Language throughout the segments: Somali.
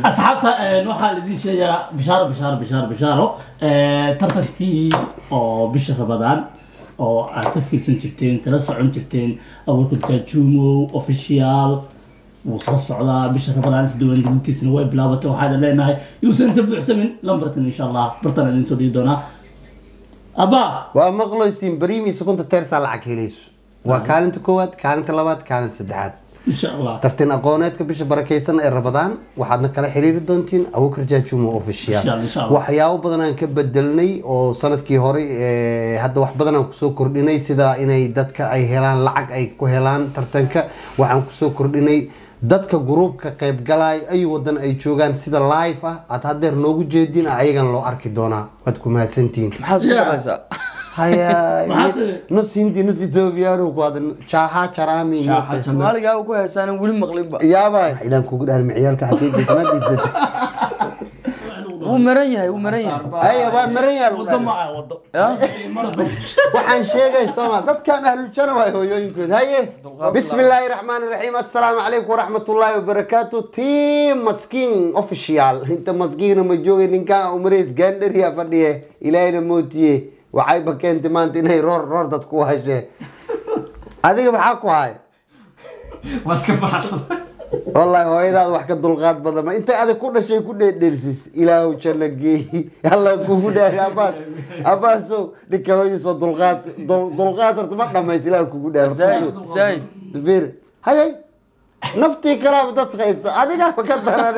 Asxaabta, waxaa la idiin sheegayaa bishaaro, bishaaro, bishaaro, bishaaro. Tartankii oo bisha Ramadaan oo aad ka fiirsan jirteen, kala socon jirteen Abuurka Jaajumo Official wuu soo socdaa. Bisha Ramadaan isdiiwaangelintiisana way bilaabatay. Waxaan leenahay yuusan ka buuxsamin lambarkan, insha Allah bartaan idin soo dhigi doonaa abba. Waa maqlaysiin, bariimi sekunta teersaa lacag helayso. Waa kaalinta koowaad, kaalinta labaad, kaalinta saddexaad. Insha Allah. Tartan aqooneedka bisha barakaysan ee Rabadaan waxaadna kala xiriiri doontiin Abuukar Jaajumo Official. Insha Allah, insha Allah. Waxyaabo badan aan ka bedelnay oo sanadkii hore, hadda wax badan aan kusoo kordhinay, sida inay dadka ay helaan lacag ay ku helaan tartanka. Waxaan kusoo kordhinay dadka gruubka qaybgalay ay wadan ay joogaan sida live ah aad hadeer noogu jeedin, ayagan loo arki doonaa. Waad ku mahadsantihiin. Maxaad isku Yeah. daraysaa? Haya. Maxaad tiri? Nus Hindi, nus Ethoobiyaanu ku hadal, jaaha jarami. Soomaaligaa ku heysaan weli maqlinba. Yaaba ilaan kugu dhaar miciyaalka xaqiiqiisa ma dhiibsatay. Wuu maran yahay, wuu maran yahay. Haya, waa maran yahay lagu wado dhahay. Ma ah wado. Waxaan sheegay sooma dadkan ahlujana waay hooyooyinkood. Haye, bismi illaahi raxmaani raxiim. Assalaamu calaykum waraxmatullaahi wabarakaatu. Team Maskiin Official, inta maskiina ma joogay, ninkan umareys gaandhariya fadhiye. Ilaahayna mootiye, waxayba keentay maanta inay roor roor dad ku hashee. Adiga maxaa ku hay? Waa iska faraxsan. Wallaahi hooyadaada wax ka dulqaad badan ma intay adig ku dhashay ku dheeldheelsis. Ilaahu janno geey, Allah kugu dhaari. Abaas, abaasow, ninka hooyadiis oo dulqaad dulqaad horta ma dhamays. Ilaahu kugu dhaari. Zaid zaid. Fiir, hayay, naftii kalaaba dadka haysta, adigaaba ka daran.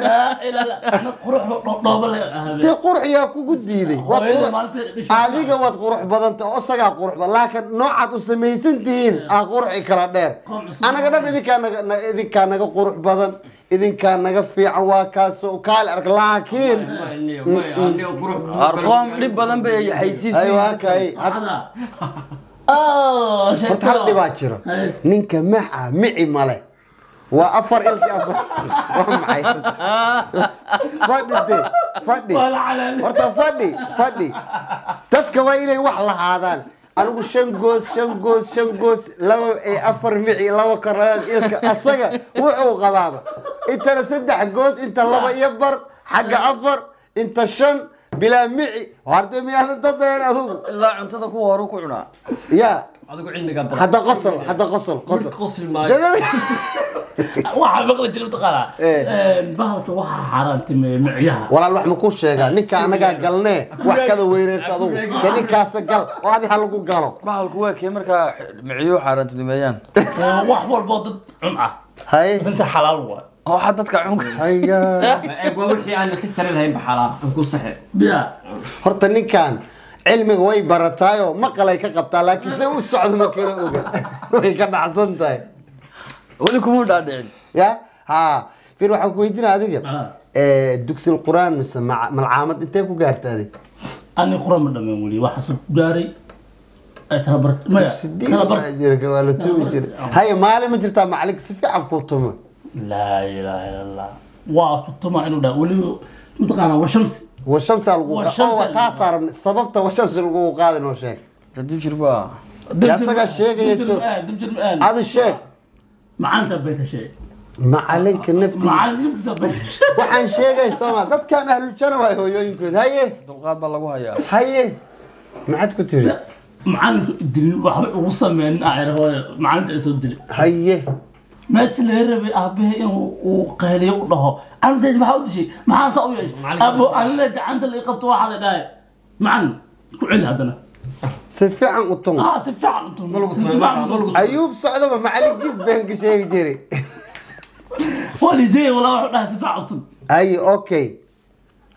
Qurux dhooba le ahabe. Dee qurux yaa kugu diiday? Waad Hooyada maalinta dhashay. Adiga waad qurux badanta oo isagaa qurux badan, laakiin noocaad u samaysan tihiin aa qurxi kala dheer. Qoom cusub. Anaga dham idinkaa naga idinkaa naga qurux badan, idinkaa naga fiican, waa kaasoo kaali ark, laakiin Arqoom dhib badan bay xaysiis. Ay, waa kay. Oh, Horta hal dhibaa jiro. Hay. Ninka maca mici male, waa afar ilki afar. Waa maxay? Fadhi de, fadhi. Waa la calaali. Horta fadhi, fadhi. Dadka waa inay wax lahaadaan. Anigu shan goos, shan goos, shan goos, laba ee afar mici, laba karaad ilka. Asaga wuxuu qabaaba intana saddex goos, inta laba iyo bar, xagga afar, inta shan, bilaa mici. Horta miyaadan dadeen adugu? Ilaa cuntada kuwa horu ku cunaa. Ya. Adigu cilmiga bara. Hadda qosol, hadda qosol, qosol. Qosli maayo. Waxaa maqli jiray mataqaanaa bahalka waxaa xaaraantimeeya micyaha. Walaal, wax ma kuu sheegaa? Ninka anagaa galnee wax kada weyneersa adugu de, ninkaasa gal oo adi ha lagu galo. Bahalku waa kee markaa miciyuhu xaaraantinimeeyaan? Wax walboo dad cun ah. Haye. Inta xalaal waay. Oo waxaa dadka cunka. Haya. Eeg, waa wixii aan ka sari lahayn ba xalaal aan ku saxe. Biya. Horta ninkan cilmiga way barataayo, maqalay ka qabtaa, laakiin se u socdo ma kala oga, way ka dhacsan tahay. Weli kumuu dhaadhicin. Ya ha, fir, waxaan ku weydiinaa adiga. Ah. Dugsil quraan mise malcaamad intee ku gaarta adig? Ani quraan ma dhameen weli, waxaas ku gaaray ay kala bar maya kala bar. Jirka waa la tuumi jiray. Haye, maalin ma jirtaa macalinka si fiican kuu tumo? Laa ilaaha illa Allah, waa ku tuma inuu dhaa weliba mataqaanaa washamsi. Washamsa lagu Washamsi oo lagu taa saaran sababta washamsi lagu qaadi noo sheeg. Kadib jirbaa. Yaa asagaa sheegaya joog. Dibjir ma adu sheeg. Macalinka bay ka sheeg. Macalinka naftiisa. Macalinka naftiisa bay ka sheeg. Waxaan sheegay sooma dadkan ahlujana waay hooyooyinkood. Haye. Dulqaad baa lagu hayaa. Haye, maxaad ku tiri? Macalinku dilin waxba ugu sameyn ayr hooyo, macalinka ay soo dilay. Haye. Meesha laga rabay aabbahe inuu uu qayliyo u dhaho carruurtayda maxaa u dishay, maxaa saa u yeeshay? Macalinka. Abo anina gacanta la ii qabto, waxaa la dhahay macalin ku celi haddana. Si fiican u tun. Ah, si fiican u tun. Ma lagu Si tumay, fiican u ma tun. lagu tumay. Ayuub socdaba macalinkiis been ka sheegi jiray. Waa liijay walaa, wuxuu dhahay si fiican u tun. Haye, okay,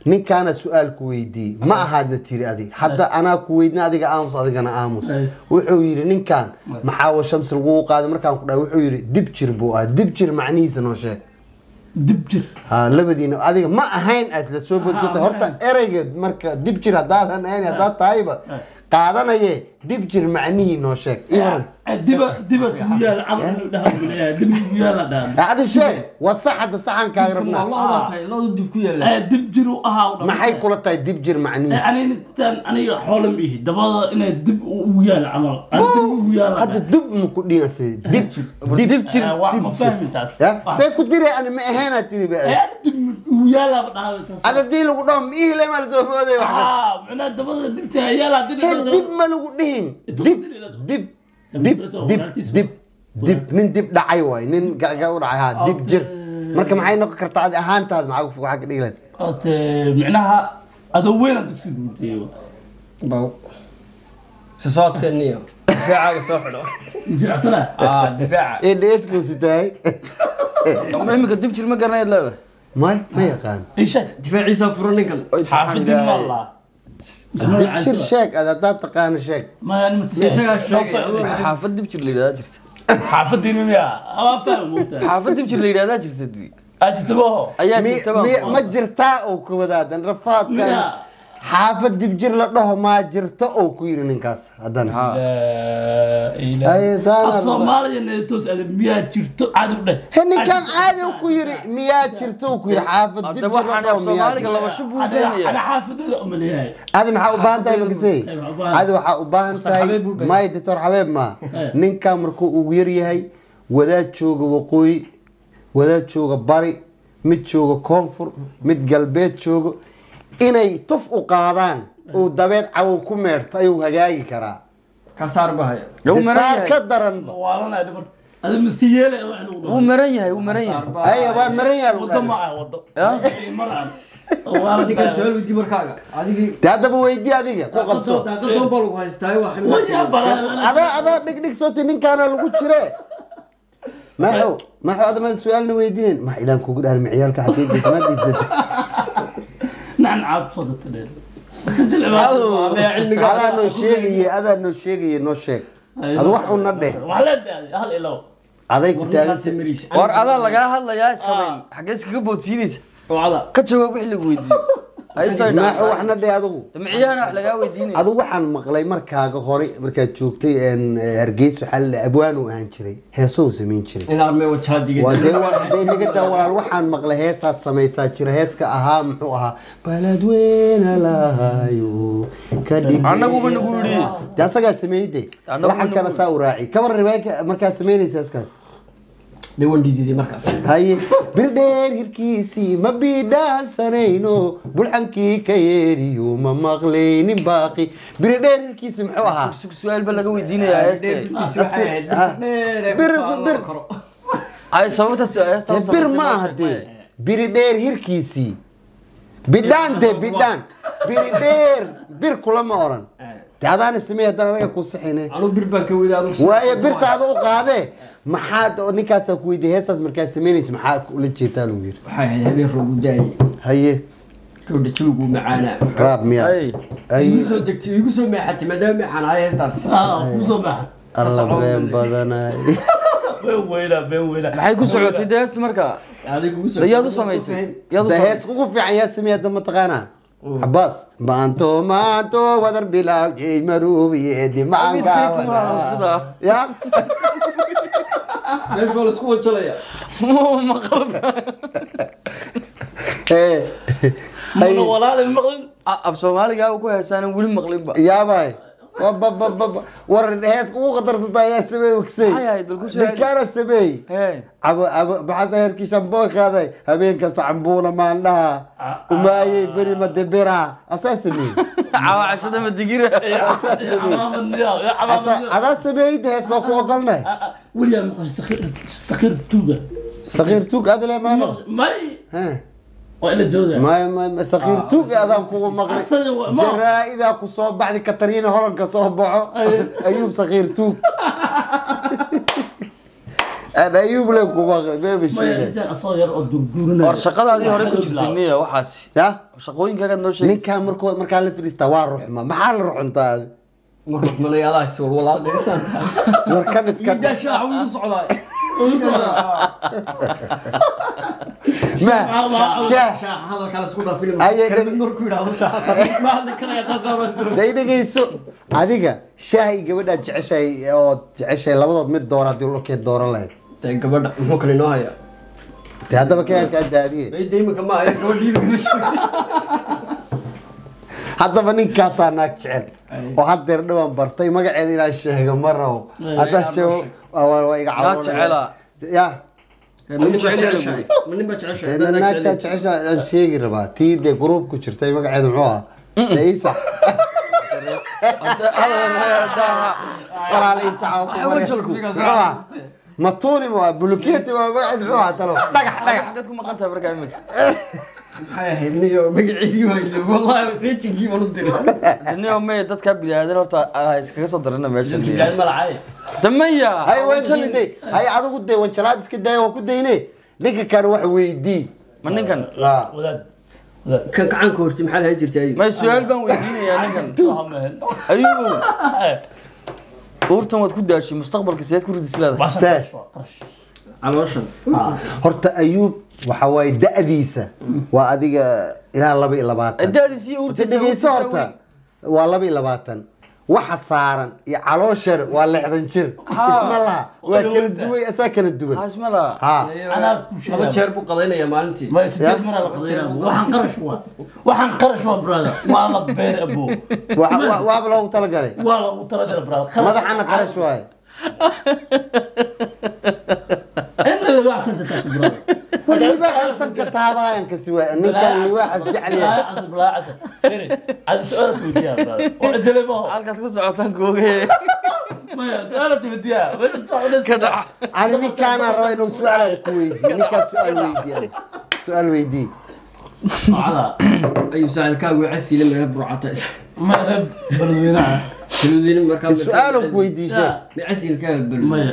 ninkaana su-aal ku weydiiyey ma ahaadna tiri adig. Hadda anaa ku weydna, adiga aamus, adigana aamus. Ay. Wuxuu yidhi ninkan maxaa wa shamsi lagugu qaaday? Markaan ku dhahay, wuxuu yidhi dib jir buu ahaa. Dib jir macnihiisa noo sheeg. Dib jir. Ha, labadiina adiga ma ahayn aad la soo bodsatay. Aha, horta ma ahayn. Ereyga marka dib jir haddaadan ahayn, haddaad tahayba qaadanaye, Dib jir macnihii noo sheeg. Ii waran. Diba diba kugu yaala camal inuu dhaha buu leeyahay, dib kugu yaala dhaha. Adi sheeg, waa sax hadda saxankaaga rabnaa. Waa lo'da tahay, lo'da dib ku yaala. Dib jir u ahaa u dhaha. Maxay kula tahay dib jir macnihii? Aniga intaan aniga xoolo ma ihi, dabada inay dib ugu yaala camal. Ani dib ugu yaala. Hadda dub ma ku dhigasay dib dib jir. Wax ma fahmin taas. Ya see ku diray ani ma ahaynaa tiri ba. Ani dib ugu yaala dhaha taas. Ada dii lagu dhaho ma ihi lema lasoo booday wax kasta. Macnaha dabada dibta yaala He dib ma lagu dhihin. Dib dib dib dib dib dib nin dib dhacay waay, nin gaga u dhacay, ha dib jir. Marka maxay noqon kartaa adi ahaantaada maxaa waxaa ka dhigi lahayd? Micnaha adoo weyn aan dugsiga guurtay. Baw. Soo socodkeeniyo. Difaacaaga soo xidho. Jilicsana. Difaaca. Ee dheedkuu sitaay. Iminka dib jir ma garanayd leedahay? May ma yaqaan. Isha Difaaciisa furan ninkan. Xaafidin ma allah. Dib jir sheeg, ad haddaad taqaano sheeg. Ma yani Isagaa sheegay. Xaafad dib jir la yidhahdaa jirta. Xaafadin miya ama faham moogtaa? Xaafad dib jir la yidhahdaa jirta dii. Ajirta maho. Ayaa jirta baan. Ma jirtaa oo ku wadaadan rafaadkan? Miya. Xaafad dib jir la dhaho maa jirto oo ku yiri ninkaas haddana. Ay, saana. Af Soomaaliya toos adag miyaa jirto caadi u dheh. He ninkan caadi uu ku yiri miyaa jirto uu ku yiri xaafad dib Hadda jir la waxaan dhaho af miyaa Soomaaliga jirto. laba shub buu Ana fahmayaa. xaafadooda umaleeyahay. Adi maxaa u baahan tahay makasey? Ay, waxaa u baahan- Adi waxaa u baahan tahay Xabeeb buu baahan. May doctor Xabeeb ma ninkan markuu ugu yar yahay wadaad jooga waqooyi, wadaad jooga bari, mid jooga koonfur, mid galbeed joogo, inay tuf u qaadaan uu dabeed cawow ku meerto ayuu hagaagi karaa. Ka saar bahaya. Wuu maran Saar yahay. ka daranba. Waalanaya dhabar adi miska yeelay wax lagu dhaho. Wuu maran yahay, wuu maran yahay. Haya waa maran yahay lagu Wado ma dhahay. ah wado maraan. Ninkan su'aal weydii markaaga. Adigii Dee haddaba weydii adiga ku qabso. Daaqadoon baa lagu haystaa wax. Wajah baraa. Adaa adaa dhigdhig sooti ninkaana lagu jire. Maxo maxo adama su-aalna weydiinen ma ilaan kugu dhaar miciyaalka xaqiiqiisa ma diidsatay. Nacan caab soo data dheer iska jilcibaa. Adaa noo sheegaye, adaa noo sheegaye, noo sheeg adu wax una dheh. Wax leedahay hal ilow. Aday ku taagan. War adaa lagaa hadlayaa iskabayn xaggee iskaga boodsiinaysa? Wacda. Ka jawaab wixii lagu weydiiyo. Ay soo Maxo waxna dheh adigu. Miciyahana wax lagaa weydiinaya. Adigu waxaan maqlay markaaga hore markaad joogtay Hargeysa waxaa la abwaan uu ahaan jiray, heesou samayn jiray. In armay wajahadiga. Waa dee waa dee naga daa walaal, waxaan maqlay heesaad samaysaa jira, heeska ahaa muxuu ahaa balad weyna lahayo ka dhig. Annaguba nagu yidhi. Dee asagaa sameeyey de. Annaguba laxankana nagu saa u raaci kabar riwaayka markaad samaynaysa heeskaas. Dee waan diididay markaas. Haye birdheer hirkiisii ma bidhaasanayno bulxankii ka yeedhiyo ma maqlaynin baaqi birdheer hirkiisii muxuu ahaa? Sug, su-aal baa laga weydiinayaa heeste. Dheertiisi waxay ahayd birta dheer ee ku Bir- taalo bir- karo. Ay sababta heesta u Dee bir samaysay ma noo aha sheeg dee maya. biridheer hirkiisii bidhaan dee bidhaan biridheer bir kulama oran dee adaana sameey haddana anaga kuu saxine. Anuu bir baan ka weyday adugu. Waayo birtaada u qaadee maxaad oo ninkaasaa ku weydiiyey heestaas markaad samaynaysa maxaa ula jeedaa lagu yiri? Waxay ahayd habeen roob u daayay. Haye. Gabadha jawigu macaanaa. Raab miya? Ay. Ay. Igu soo degtay, igu soo meexatay maadaama meexaan ahay heestaas. Kusoo maaxad. Alla been badanay. Been weynaa, been weynaa. Maxay ku socotay dee heestu markaa? Adigu ugu soo. Yaad u samaysay, yaad u de hees samaysay? ugu fiican yaa sameeya hadda mataqaanaa Cabaas maanto maanto wadar bilaaw jeey maruubiye Midkay kuma hadal sidaa. Ya. Meesha waa la isku wajalaya. Ma qalab. Ee. Mana walaal maqlin. Af Soomaaliga ku heesaana weli maqlinba. Yaabay wababababa war hees ugu khatarsata ayaa sameey wagsay. Maxay ahayd? Bal ku soo celi. Ninkaana sameey. Hee. Cabo cabo maxaase heerkii shamboo qaaday habeen kasta cambuula maandhaha umaayey beri madebera asaa sameey. Caawa cashada ma digira. Adaa sameeyey de hees baa ku ogolnay. Weligaa maqal sakiir sakiir tuuga? Sakiir tuug adle maano. May. Waa ila jooga. ما sakiir tuug adaan kugu maqlay. Asaga jaraa'idaa ku soo baxday Katariina Holanka soo baxo Ayuub sakiir tuug aan Ayuub le ku maqlay beeba maya sheegay. Intaan asoo yar oo durduurinaya. War shaqadaadii hore ku jirtay niya waxaasi. Ya. Shaqooyinkaagaad noo sheegaysa. Ninkaan markuu markaa la fadhiistaa waa ruxma, maxaa la ruxuntaa? Ma ruxmanay adaa isuul walaal dheesaan tahay. War kan iska Midaa shaaca ugu socdaa. Ma shaah Hadalka la isku dhaafin. Ay, Kelmad markuu yidhaahdo shaaxa ma hadli karaya taas waa isdiro. Day dhegeyso adiga shaah iyo gabadhaad jeceshahay oo jeceshahay labadood mid doora haddii lokee dooran lahayd. Tay gabadha muxuu kale inoo hayaa? Dee haddaba keenkaa daadiye. Bay deymanka ma hayo gabadhii ma joogto. Haddaba ninkaasaa naag jecel oo haddeer dhawaan bartay magaceeda inaan sheego ma rabo. Haddaan sheego waa iga Naag jecelaa. Ya. Ma nin baa jeceshahay? Ma nin baa jeceshahay? Dee naagtaa jeceshahay aan sheegi rabaa tii dee gruub ku jirtay magaceeda muxuu ahaa? Dee Isac. Walaal Isac oo ku Waxay maray. wajalku. Muxuu ahaa? Matuuni ma waa buluketi waa magaceeda muxuu ahaa talo dhagax dhagax. Xagad ku maqan tahay markaa imika? Maxay ahayd niyo magaceedii waa ilaa wallahi seejinkii baan u diray. Niyo may dadka bini'aadan horta iskaga soo darana meesha. Bini'aadan malacay. Damaya. Hay waan diiday. Hay adigu dee wanjalaad iska daaya waan ku dayne ninka kan wax weydii. Ma ninkan? Wadaad wadaad. Kan gacanka horti maxaad ahaan jirtay adiga? May su'aal baan weydiinayaa ninkan. Ayuu uurtan waad ku daashay mustaqbalka sideed ku ridis leedahay? Baashan qarash waa qarash. Calooshan. Horta Ayuub waxa waaye da'diisa waa adiga ilaa 22. Da'diisa iyo uurtiisa. Dhegeyso horta waa 22 waxa saaran iyo calooshana waa 60 jir. Isma laha waa kala duwan asaa kala duwan. Isma laha. Ha. Anaa ku Laba sheegaya. jeer buu qadaynayaa maalintii. Ma sideed mar la qadaynaa. Waxaan qarash waa. Waxaan qarash waa brother. Waa la beer abo. Waaba loogu talagalay. Waa lagu talagalay brother. Qarash. Madaxana qarash waaye. Inna libaaxsan ka tahay brother. War libaaxa sanka taabaayaan kasi waay ninkan libaaxas jecel yahay. Balaa casar balaa casar. Firi, adi su'aal ku weydiiyaa brother. Oo cidle ma. Halkaad ku socotaan googe. Maya su'aal ku weydiiyaa. Way soconaysaa. Ka dhac. Ani ninkaanaa raba inuu su'aalaada ku weydiiyo ninkaas su'aal weydiiya su'aal weydii. Socda. Ayuu saaxiibkaagu casiile meel burcata. Ma rab balweynaha. Balweyne markaa. Su'aal ku weydiisay. Ma casiilkaaga bal. Maya.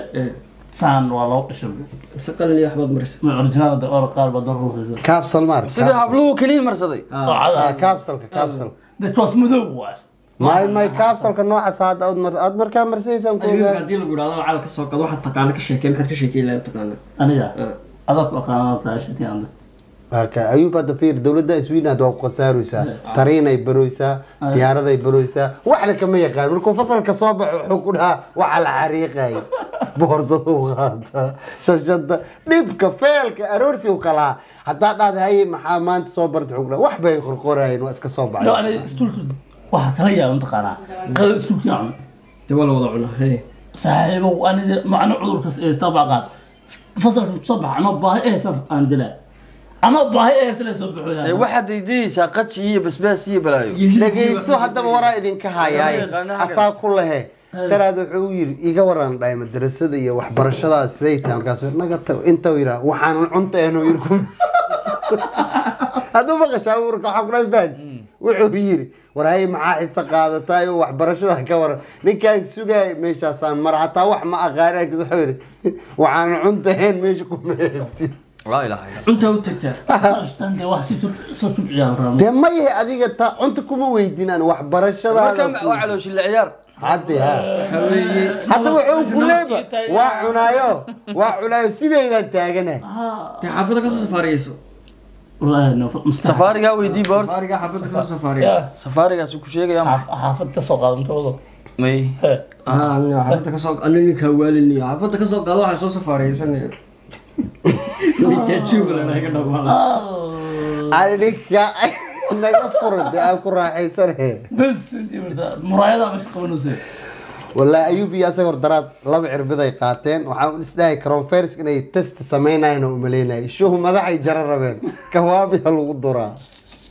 Saan waa loo dhashay. Mise qalin iyo waxbaad marisa. Ma original da oo qaar badan ruuxaysa. Kaabsal maar. Sidii habluhu kaliin marsaday. Socda. Kaabsalka kaabsal. Dadkaas madow waa. May kaabsalka noocaas hadda aad markaa marsaysaan ku Ayuu ogaa. haddii lagu yidhaahdo lacag ka soo qado waxaad taqaana ka sheekay maxaad ka sheekay lahayd taqaana. Aniga. Adag ku aqaanaa taashay anda. Marka Ayuub hadda fiir dowladda Sweden hadda waa ku khasaaraysaa tariinay baroysaa diyaaraday baroysaa wax la kama yaqaan markuu fasalka soo baxo wuxuu ku dhahaa waxa la xariiqay boorsadu qaataa shashada dhibka feelka aroortii u kalaa haddaa dhahda haye maxaa maanta soo bartay wuxuu ku dhahaa wax bay qorqorayeen waa iska soo No baxay. aniga iskuulka waxa kala yaab taqaanaa. Qada iskuulka aan. Dee waa la wada cunaa. Hey. Saaxiibow aniga macna cudurkaas ee istabaa qaad. Fasalka soo bax ama baahi ee saf aan dilaa. Ama baahi ee sala soo baxo. Dee waxaad diidaysaa qaji iyo basbaas iyo balaayo. Dhegeyso haddaba waraa idinka hayaay asaa ku lehe daraad wuxuu yiri iga waran dhahay madrasada iyo waxbarashadaas siday tahay markaas naga tago inta uu yiraah waxaanan cunta ahayn uu yiri ku hadduu maqashaa urka waxaa ku dhahay fahanti wuxuu yiri war hay maxaa xiso qaadatay oo waxbarashada ka waran ninkaan sugaay meeshaasaan mar hataa wax ma aqaanin wuxuu yiri waxaanan cunta ahayn meesha ku meesti. Laa ilaaha illa. Cuntaa u tagtaa. Qarashtan dee wax si soo subciyaa rabaa. Dee ma yahay adiga ta cunta kuma weydiinaan waxbarashadaada. Marka waa calooshi la ciyaar. Hadde ha. Waxaa weeye. Hadda wuxuu ku leeba waa cunaayo waa cunaayo sidaydaan taaganahay. Dee xaafadda ka soo safaariyeyso. Wallaahi no Safaarigaa weydii boort. Safaariga xaafadda ka soo safaariyeyso. Safaarigaas ku sheegaya ma. Xaafad ka soo qaadan toodo. May. Haa xaafadda ka soo aniga ninkaa waalinayo xaafadda ka soo qaado waxaa soo safaariyeysanaya. Nijaajuub la naga dhamaada. Ani ninka naga furan dee aan ku raaxaysanahay. Bas intii marta muraayada ma shaqaynayso. Wallaahi Ayuub iyo asaga hor daraad laba cirbid ay qaateen waxaan isdhahay coronavirus inay test samaynayaan oo umaleynayay shuhu madaxay jara rabeen kawaabiya lagu duraa.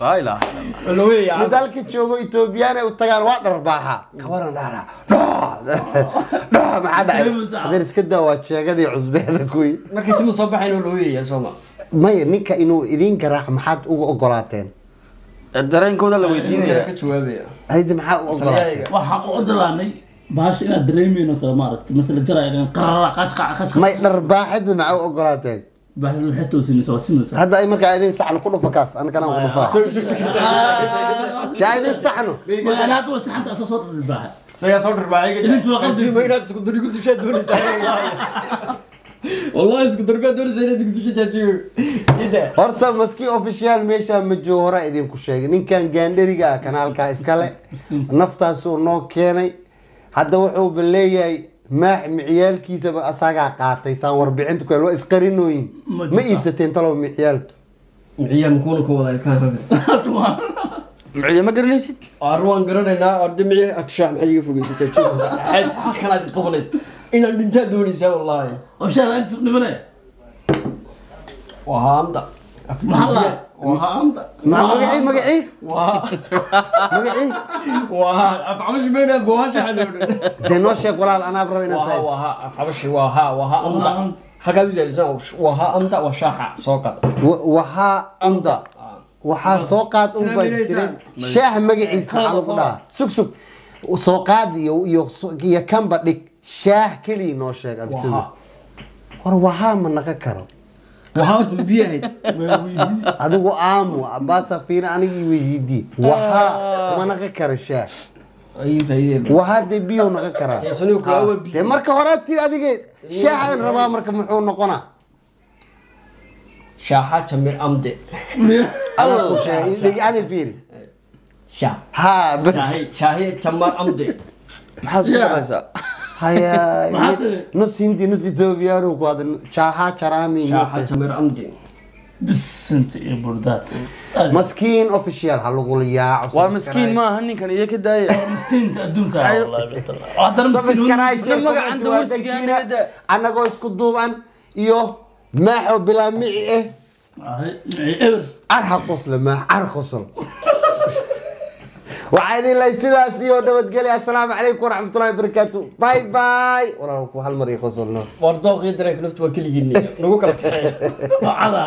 Laa ilaaha illa. Mid halka joogo Etoobiyaan ay u tagaan waa dharbaaxa kawaran dhaara dhaa maxaa dhacay hadeer iska daa waa sheegadii cusbeeda kuwii. Markii timu soo baxayn oo looyaya Sooma. Maya ninka inuu idin garaac maxaad uga ogolaateen? Dareenkooda la weydiinaya. Ka jawaabaya. Haydi maxaa u ogolaateen? Waxaan u odolaanay baasha inaad dareemayno kala maaragtay marka la jaraayo in qarara qash qash qash. May dharbaaxida maxaa u ogolaateen? Baasha waxay toosinaysaa waa sinaysaa. Hadda ay markaa idin saxno ku dhufa kaas ana kanaan ku dhufaa. Yaa idin saxno. Ma ana hadda waa saxanta asaa soo dharbaaxa. Sayaa soo dharbaaxay. Idinku waa qalbi. Inaad isku durigu dushaa doonaysaa. Wallahi isku darbiya doonaysa inaad igu disho jaajuur. Ida. Horta maskiin official meesha ma joogo, hore idinku sheegay ninkan gaandhariga ah kanaalka iskale naftaasuu noo keenay. Hadda wuxuuba leeyahay maax miciyaalkiisaba asagaa qaatay, saan warbixinta ku waa isqarinooyin. Ma ma jirtaa. Iibsateen talow miciyaalka? Miciya makuuna ku wada ilkaha ragga. Miciya ma garanaysid? Arwaan garanaynaa arday miciya atshax maxay iga fogeysa jaajuur. Xaas xaq kalaad qabanaysa. Inaan dhintaa doonaysaa wallahi. Oo shaah inta dhimane. Waa haamda. Maxaa la? Waa haamda. Ma magacii magacii Waa magacii waa af xabashi meena goohasha xanuun. Dee noo sheeg walaal, anaab raba inaan waa faa'iido. Waa af xabashi waa ha waa ha amda. Halkaad u jaalisan waa ha amda waa shaaxa soo qad. Waxaa unda waxaa soo qaad un baa jiray shaah magaciisa maxaa lagu dhahaa? Sug sug, soo qaad iyo iyo iyo kanba dhig, shaah keliya noo sheeg aftooda. War waxaa ma naqan karo? Waa horta biyo ahayd. Adigu aamu abbaasa fiina anigii weydiidii, waxaa ma naqan karo shaah? Ay faa'iido. Waxaa dee biyo naqan karaa. Sanigu kala waa biyo. Dee marka hore tiri adiga shaaxaan rabaa, marka muxuu noqonaa? Shaaxa jamir amde. Anaa ku sheegay dhig ani fiiri. Shaah. Haa bas. Shaahi shaahi jamar amde. Maxaa isku daraysaa? Haya. Maxaa tiri? Nus hindi nus ethoobiyaanu ku hadla jaaxa jaraami. Shaaxa jamir amde. Bisinta iyo burdaad. Maskiin official ha lagula yaaco. Waa miskiin maaha ninkan iyo ka daaya. Miskiinta adduunka wallahi. Haddana miskiin. Subscribe, share, magacan comment waa dawarsiga dankiina. aniga daa. Annagoo isku duuban iyo maaxo bilaa mici eh. Eber. Carha qosla maax car qosol. Waxaa idin lay sidaas iyo nabadgelya. Assalaamu calaykum waraxmatullahi wabarakaatu, bye bye. Walaal ku hal mar ii qosolno. War dooq iyo dareenka naftu waa keligiin nagu kala kaxeeya. Wacada.